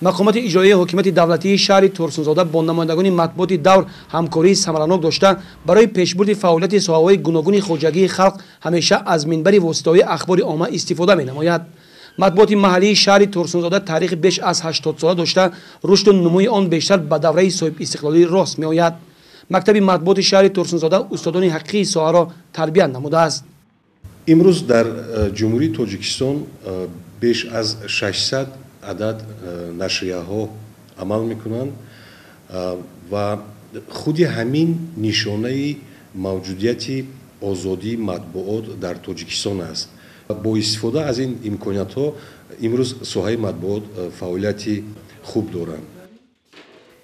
Мақомоти иҷроияи ҳокимияти давлатии шаҳри Турсунзода бо намояндагони матбуоти давр ҳамкории самаранок дошта, барои пешбурди фаъолияти соҳаҳои гуногуни хоҷагии халқ ҳамеша аз минбари воситаҳои ахбори омма истифода менамояд. Матбуоти маҳаллии шаҳри Турсунзода таърихи беш аз 80 сола дошта, рушду нумӯи он бештар ба давраи соҳибистиқлолӣ рост меояд. Мактаби матбуоти шаҳри Турсунзода устодони ҳақиқии соҳаро тарбия намудааст. Имрӯз дар Ҷумҳурии Тоҷикистон беш аз 600 адад нашрияҳо амал мекунанд ва худи ҳамин нишонаи мавҷудияти озодии матбуот дар Тоҷикистон аст. Бо истифода аз ин имкониятҳо имрӯз соҳаи матбуот фаъолияти хуб доранд.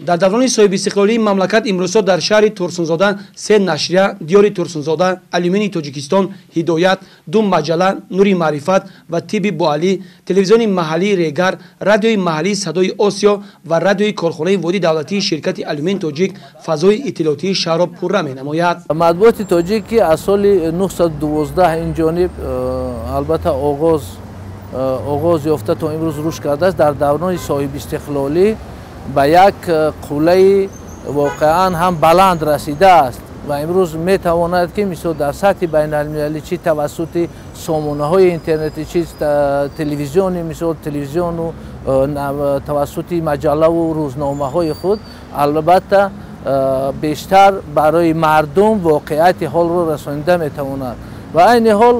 Дар даврони соҳибистиқлолии мамлакат имрӯзҳо дар шаҳри Турсунзода се нашрия: Диёри Турсунзода, Алюминии Тоҷикистон, Ҳидоят, ду маҷалла Нури маърифат ва Тибби Буалӣ, телевизиони маҳаллии Регар, радиои маҳаллии Садои Осиё ва радиои корхонаи воҳиди давлатии ширкати Алюмин Тоҷик фазои иттилоотии шаҳрро пурра менамояд. Матбуоти тоҷик, ки аз соли 912 ин ҷониб албатта оғоз ёфта то имрӯз рушд кардааст, дар даврони соҳибистиқлолӣ ба як қуллаи воқеан ҳам баланд расидааст ва имрӯз метавонад, ки мисол дар сатҳи байналмилалӣ, чи тавассути сомонаҳои интернетӣ, чи телевизиони, мисол телевизиону тавассути маҷаллаву рӯзномаҳои худ, албатта бештар барои мардум воқеияти ҳолро расонида метавонад. Ва айни ҳол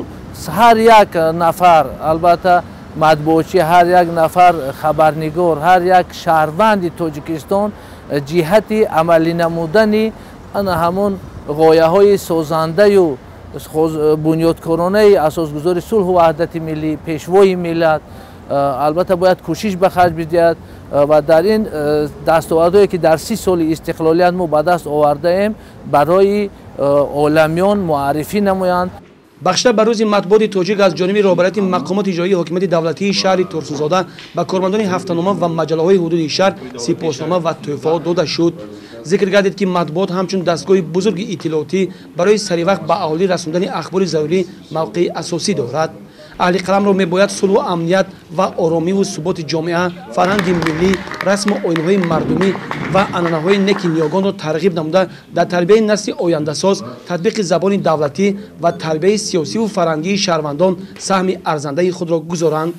ҳар як нафар албатта матбуотчӣ, ҳар як нафар хабарнигор, ҳар як шаҳрванди Тоҷикистон ҷиҳати амалӣ намудани ана ҳамон ғояҳои созандаю бунёдкоронаи асосгузори сулҳу ваҳдати миллӣ, пешвои миллат, албатта бояд кӯшиш ба харҷ бидиҳад ва дар ин дастовардҳое, ки дар 30 соли истиқлолият мо ба даст овардаем, барои оламиён муаррифӣ намоянд. Бахшида ба рӯзи матбуоти тоҷик аз ҷониби роҳбарияти мақомоти иҷроии ҳокимияти давлатии шаҳри Турсунзода ба кормандони ҳафтанома ва маҷаллаҳои ҳудуди шаҳр сипоснома ва тӯҳфаҳо дода шуд. Зикр гардид, ки матбуот ҳамчун дастгоҳи бузурги иттилоотӣ барои саривақт ба аҳолӣ расондани ахбори зарурӣ мавқеи асосӣ дорад. Аҳли қаламро мебояд сулҳу амният ва оромиву суботи ҷомеа, фарҳанги миллӣ, расму оинҳои мардумӣ ва анъанаҳои неки ниёгонро тарғиб намуда, дар тарбияи насли ояндасоз, татбиқи забони давлатӣ ва тарбияи сиёсиву фарҳангии шаҳрвандон саҳми арзандаи худро гузоранд.